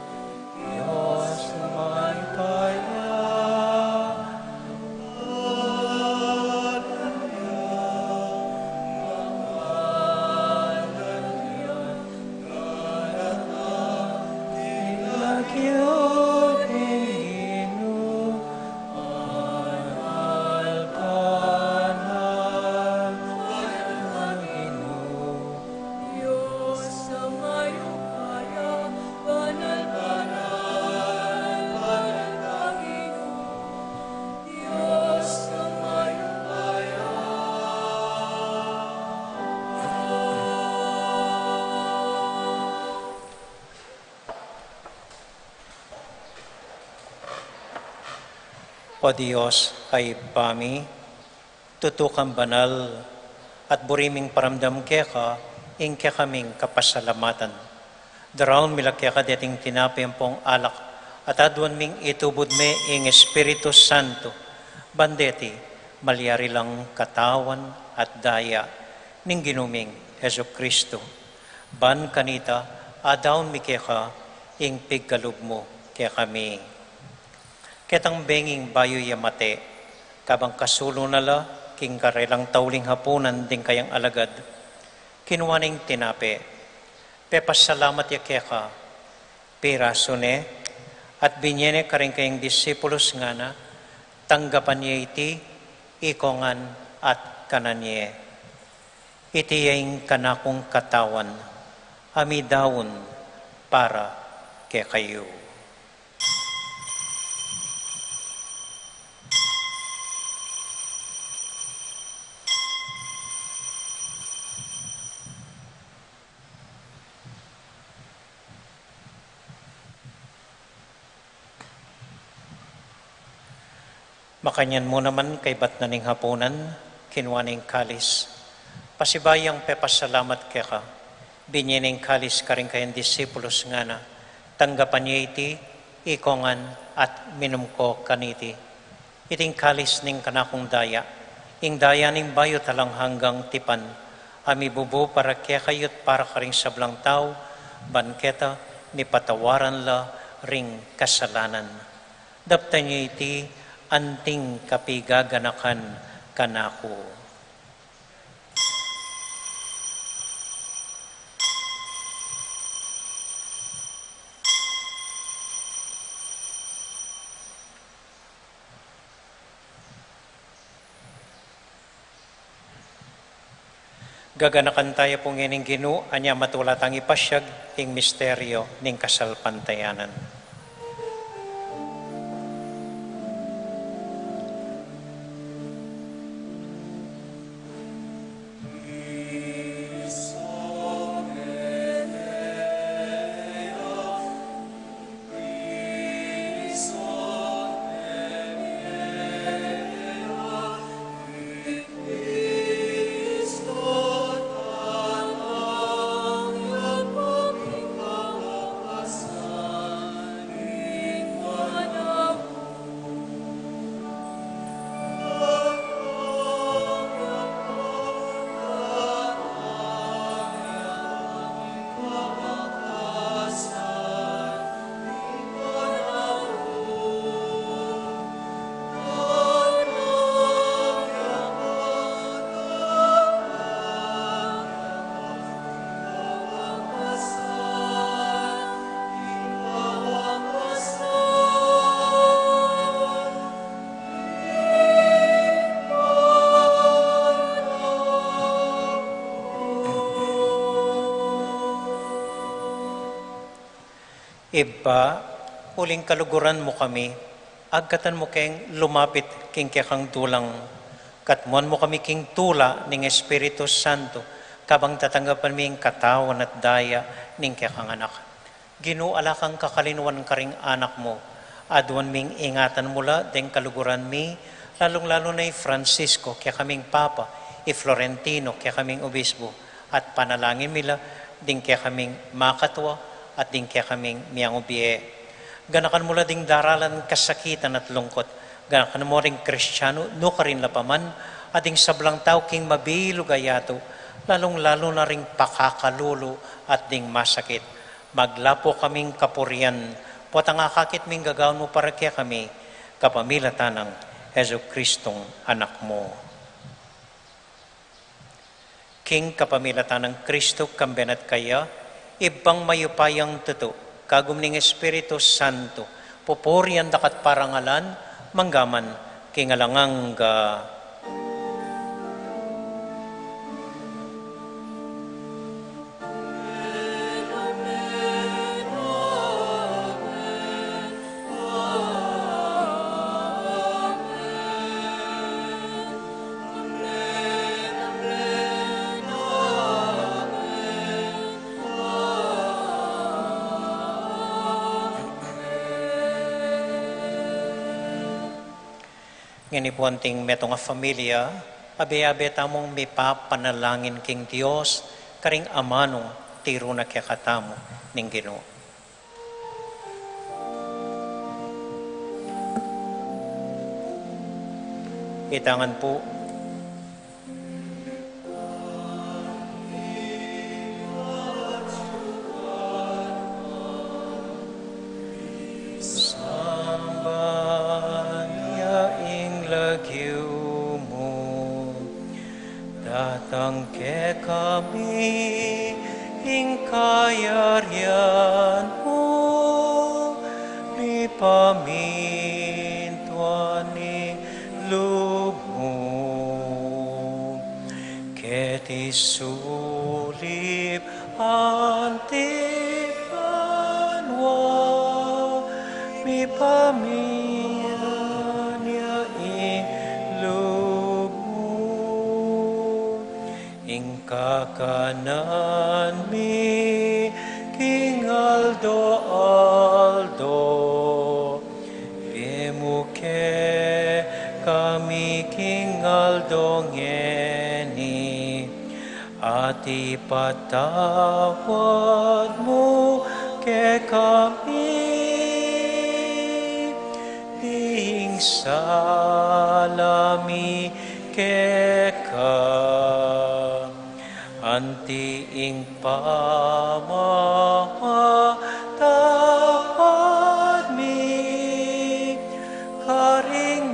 Dios mayupaya. O Dios a Ibpa mi, tutu kang banal, at buri ming paramdam keka ing kekaming kapasalamatan. Daraun mi la keka deting tinape ampong alak, at aduan ming itubud me ing Espiritu Santo, ban deti malyari lang katawan at daya ning Ginu ming Jesucristo. Ban kanita, adaun mi keka ing pigkalub mu kekami. Ketang benging bayu ya mate, kabang kasulu na la king karelang tauling hapunan ding kayang alagad, kinua ne ing tinape, pepasalamat ya keka, pirasu ne, at binye ne karing kayang disipulus, ngana, tanggapan ye iti, ikongan at kanan ye. Iti ya ing kanakung katawan, a midaun para kekayu. Makanyan mu naman kaibat na ning hapunan, kinua ne ing kalis. Pasibayu yang pepasalamat keka, binye ne ing kalis karing kayang disipulus, ngana, tanggapan ye iti, ikongan at minum ko kaniti. Iti ing kalis ning kanakung daya, ing daya ning bayu at alang anggang tipan, a mibubu para kekayu't para karing sablang tau, ban keta mipatawaran la ring kasalanan. Daptan ye iti anting kapigaganakan kanaku. Gaganakan taya pu ngening Ginu, anya matula tang ipasyag ing misteryo ning kasalpantayanan. Ibpa, uling kaluguran mu kami, agkatan mu keng lumapit king kekang dulang, katmuan mu kami king tula ning Espiritu Santo, kabang tatanggapan mi ing katawan at daya ning kekang Anak. Ginu, ala kang kakalinuan karing anak mu, aduan ming ingatan mu la deng kaluguran mi, lalung-lalu na i Francisco, kekaming Papa, i Florentino, kekaming Obispo, at panalangin mi la ding kekaming makatwa at ding kekaming miyang ubie. Ganakan mu la ding daralan kasakitan at lungkut. Ganakan mu ring Kristiano, nukarin la pa man, at ding sablang tau king mabilug a yatu, lalung-lalu na ring pakakalulu at ding masakit. Maglapu kaming kapurian, potang akakit ming gagawan mu para kekami, kapamilatan nang Jesucristong Anak mu. King kapamilatan nang Kristo, kambe na at kaya, Ibpang mayupayang tutu, kagum ning Espiritu Santo, pupurian da ka at parangalan, mangga man king alang angga. Ngeni pu anting metung a familia, abe-abe tamung mipapanalangin king Dios, karing amanu tiru na kekatamu ning Ginu. Itangan pu. Samban ya ing lagyu mu, datang kekami ing kayarian mu, mipamintuan ing lub mu keti sulip anti banua, mipamintuan ya ing lub mu. Ing kakanan mi king aldo-aldo, ibie mu kekami king aldo ngeni, at ipatawad mu kekami ding sala mi keka, anti ing pamamatawad mi karing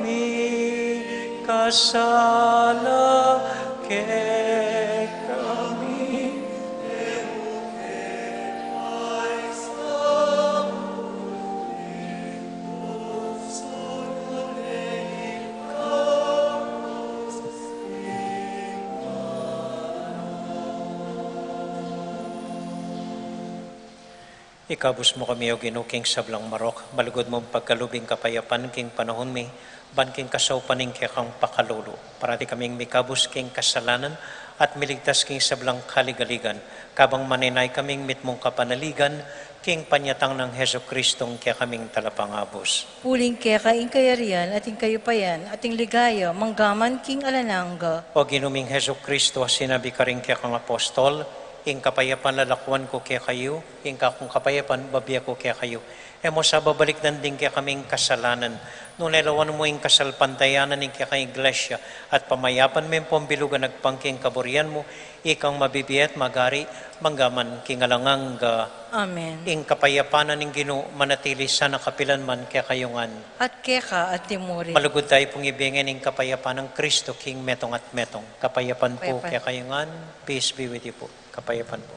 mikasala kekami. Ikabus mu kami, O Ginu, king sablang marok, malugud mung pagkalub ing kapayapan king panahun mi, ban king kasaupan ning kekang pakalulu, parati kaming mikabus king kasalanan at miligtas king sablang kaligaligan, kabang manenaya kaming mitmung kapanaligan, king panyatang nang Jesucristong kekaming Talapangabus. Uling keka ing kayarian, at ing kayupayan, at ing ligaya, manggaman king alang angga. O Ginu ming Jesucristo, a sinabi karing kekang apostol, ing kapayapan lalakuan ku kekayu, ing kakung kapayapan bibie ku kekayu. E mu sa babalikdan ding kekaming kasalanan, nune lawan mu ing kasalpantayanan ning kekang Iglesia, at pamayapan me ampong bilugan agpang king kaburian mu, ikang mabibie at magari, manggaman king alang angga. Amen. Ing kapayapan ning Ginu manatili sana kapilan man kekayu ngan. At keka at timurin. Malugud tayu pung ibie ngeni ing kapayapan nang Kristo king metung at metung. Kapayapan pu kekayu ngan. Peace be with you pu. Kapayapan pu.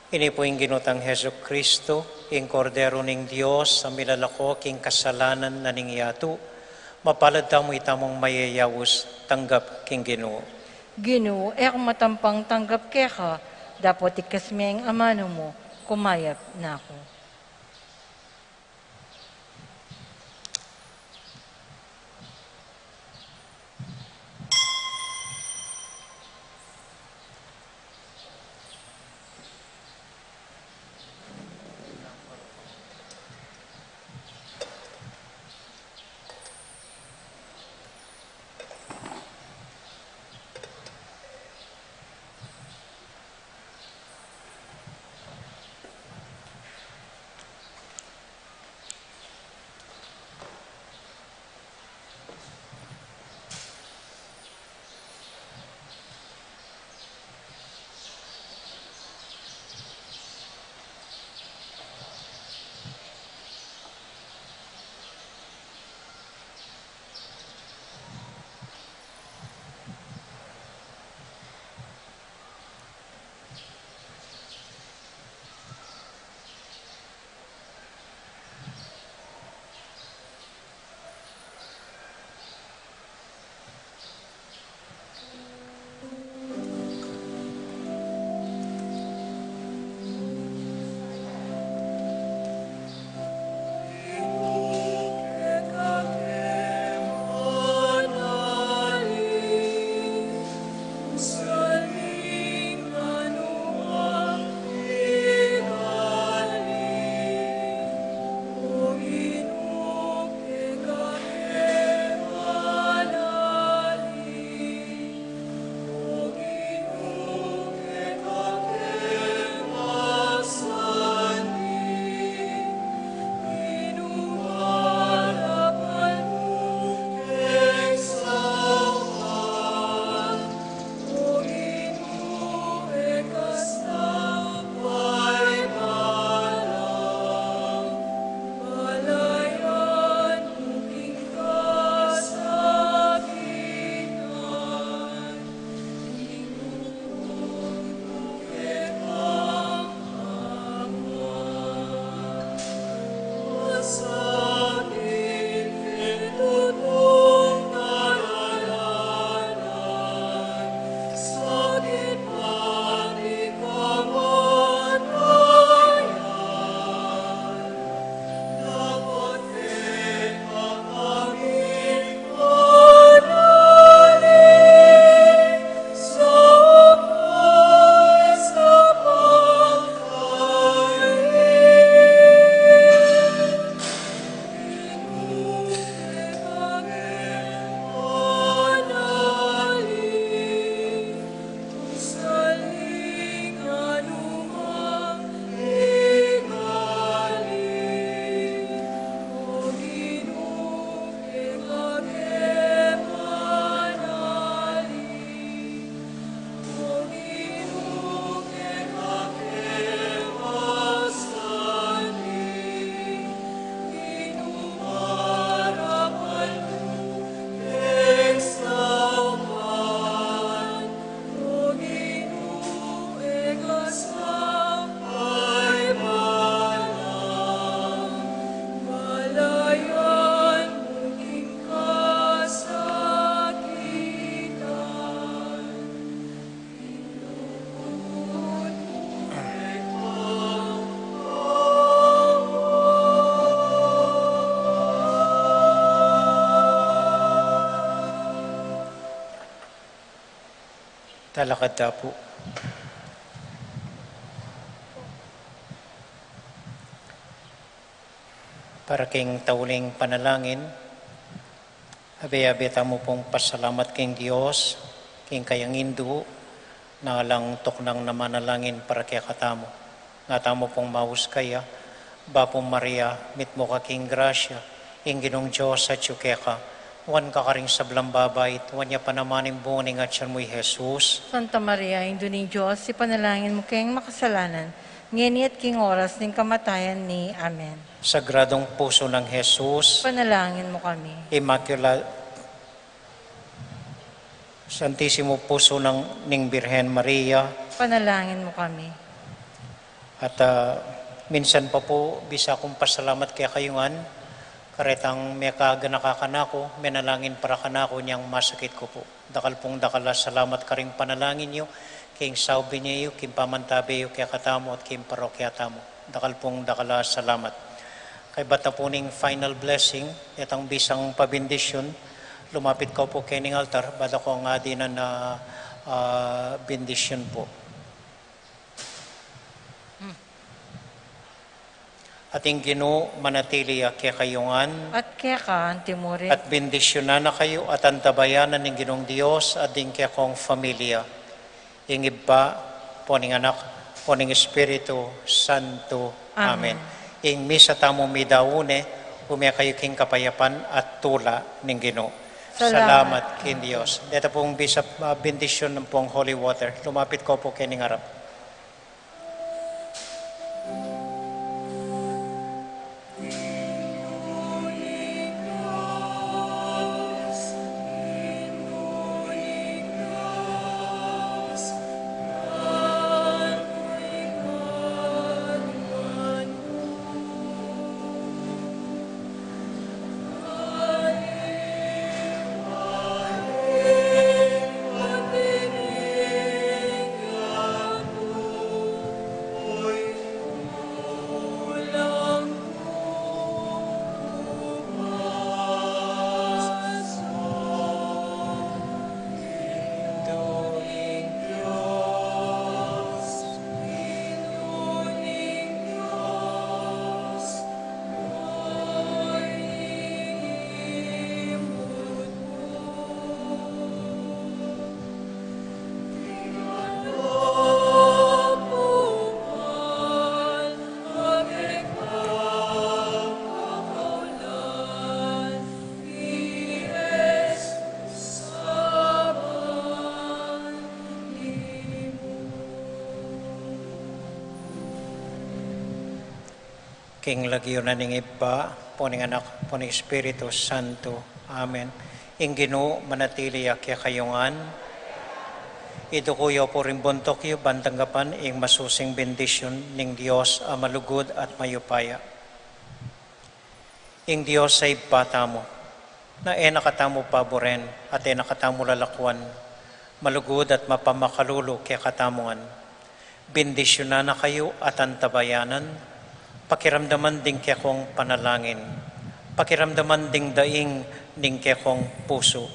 Ini pu ing Ginu tang Jesucristo, ing Kordero ning Dios, a milalako king kasalanan na ning yatu. Mapalad tamu itamung mayayaus tanggap king Ginu. Ginu, e ku matampang tanggap keka, dapot ikes me ing amanu mu, kumayap na ku. Lalakad ta pu. Para king tauling panalangin, abe-abe tamu pung pasalamat king Dios, king kayang Indu, na alang tuknang na manalangin para kekatamu. Nga tamu pung maus kaya, Bapu Maria, mitmu ka king grasya, ing Ginung Dios atyu keka, nuan ka karing sablang babai, at nuan ya pa naman ing bunga ning atyan mu, i Jesus. Santa Maria, Indu ning Dios, ipanalangin mu keng makasalanan, ngeni at king oras ning kamatayan mi. Amen. Sagradong Puso ng Jesus, ipanalangin mu kami. Immaculate Santisimo Puso ng, ning Birhen Maria, ipanalangin mu kami. At, ah, minsan pa pu, bisa kung pasalamat kekayu ngan, karetang mekaganaka kanaku, menalangin para kanaku inyang masakit ku pu. Dakal pung dakal a salamat karing panalangin yu, king saup binye yu, king pamantabe yu kekatamu at king parokya tamu. Dakal pung dakal a salamat. Kaybat na pu ning final blessing, detang bisang pabendisyun, lumapit kayu pu kening altar, ba da kung adinan na, ah, bendisyun pu. At ing Ginu manatili ya kekayu ngan. At keka antimurin. At bendisyunan na kayu at antabayanan ning Ginung Dios at ding kekong familia. Ing Ibpa, ampo ning Anak, ampo ning Espiritu Santo. Amen. Amen. Ing misa tamu midaun ne, ume kayu king kapayapan at tula ning Ginu. Salamat. Salamat king Dios. Deta pung bisa, ah, bendisyun ng pung holy water. Lumapit kayu pu kening arap. King lagyu na ning Ibpa, ampo ning Anak, ampo ning Espiritu Santo. Amen. Ing Ginu manatili ya kekayu ngan. Iduku yu pu ring buntuk yu, ban tanggapan ing masusing bendisyun ning Dios a malugud at mayupaya. Ing Dios a Ibpa tamu, na e na katamu paburen at e na katamu lalakwan, malugud at mapamakalulu kekatamu ngan. Bendisyunan na kayu at antabayanan, pakiramdaman ding kekong panalangin, pakiramdaman ding daing ning kekong pusu.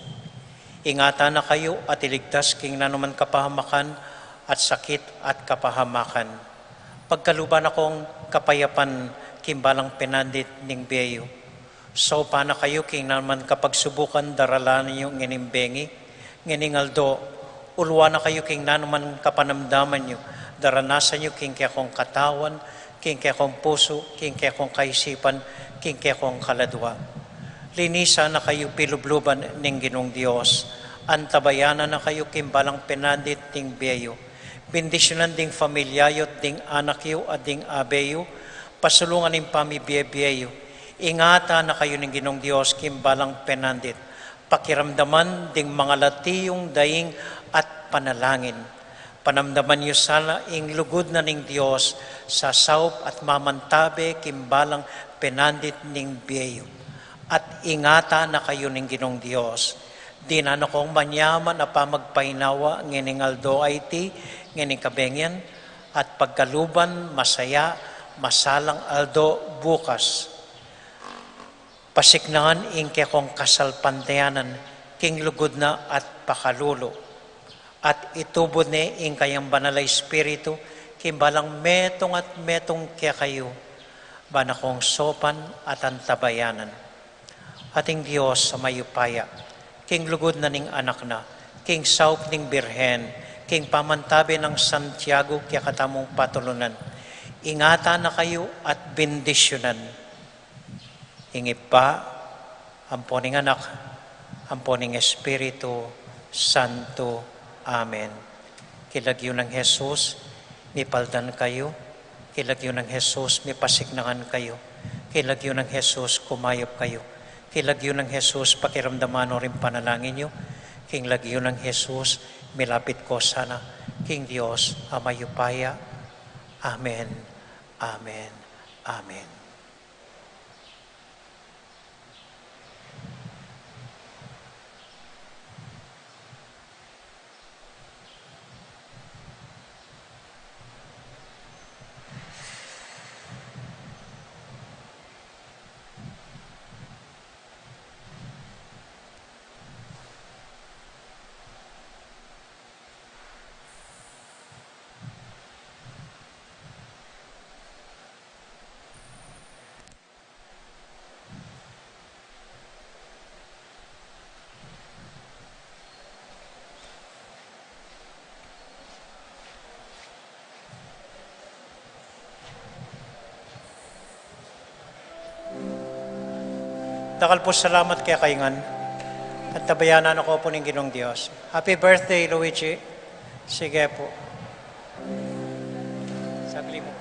Ingatan na kayu at iligtas king nanuman kapahamakan at sakit at kapahamakan. Pagkaluban na kong kapayapan king balang penandit ning bie yu. Saupan na kayu king nanuman kapagsubukan daralan yu ngening bengi, ngening aldo. Uluan na kayu king nanuman kapanamdaman yu daranasan yu king kekong katawan, king kekong pusu, king kekong kaisipan, king kekong kaladua. Linisan na kayu pilubluban ning Ginung Dios. Antabayanan na kayu king balang penandit ning bie yu. Bendisyunan ding familia yu at ding anak yu at ding abe yu, pasulungan ing pamibie-bie yu. Ingatan na kayu ning Ginung Dios king balang penandit. Pakiramdaman ding mangalati yung daing at panalangin. Panamdaman yu sana ing lugud na ning Dios sa saup at mamantabe king balang penandit ning bie yu. At ingatan na kayu ning Ginung Dios. Dinan na kong manyaman a pamagpainawa ngening aldo a iti, ngening kabengi, at pagkaluban masaya, masalang aldo bukas. Pasiknangan ing kekong kasalpantayanan king lugud na at pakalulu. At itubud ne ing kayang Banal a Espiritu king balang metung at metung kekayu, ba na kong saupan at antabayanan. At ing Dios a mayupaya, king lugud na ning Anak na, king saup ning Birhen, king pamantabe nang Santiago kekatamung patulunan, ingatan na kayu at bendisyunan. Ing Ibpa, ampo ning Anak, ampo ning Espiritu Santo. Amen. King lagyu nang Jesus, mipaldan kayu. King lagyu nang Jesus, mipasiknangan kayu. King lagyu nang Jesus, kumayap kayu. King lagyu nang Jesus, pakiramdaman no ring panalangin yu. King lagyu nang Jesus, milapit ko sana king Dios a mayupaya. Amen. Amen. Amen. Dakal pu salamat kekayu ngan. At tabayanan na ko pu ning Ginung Dios. Happy birthday, Luigi. Sige pu. Saglit mu.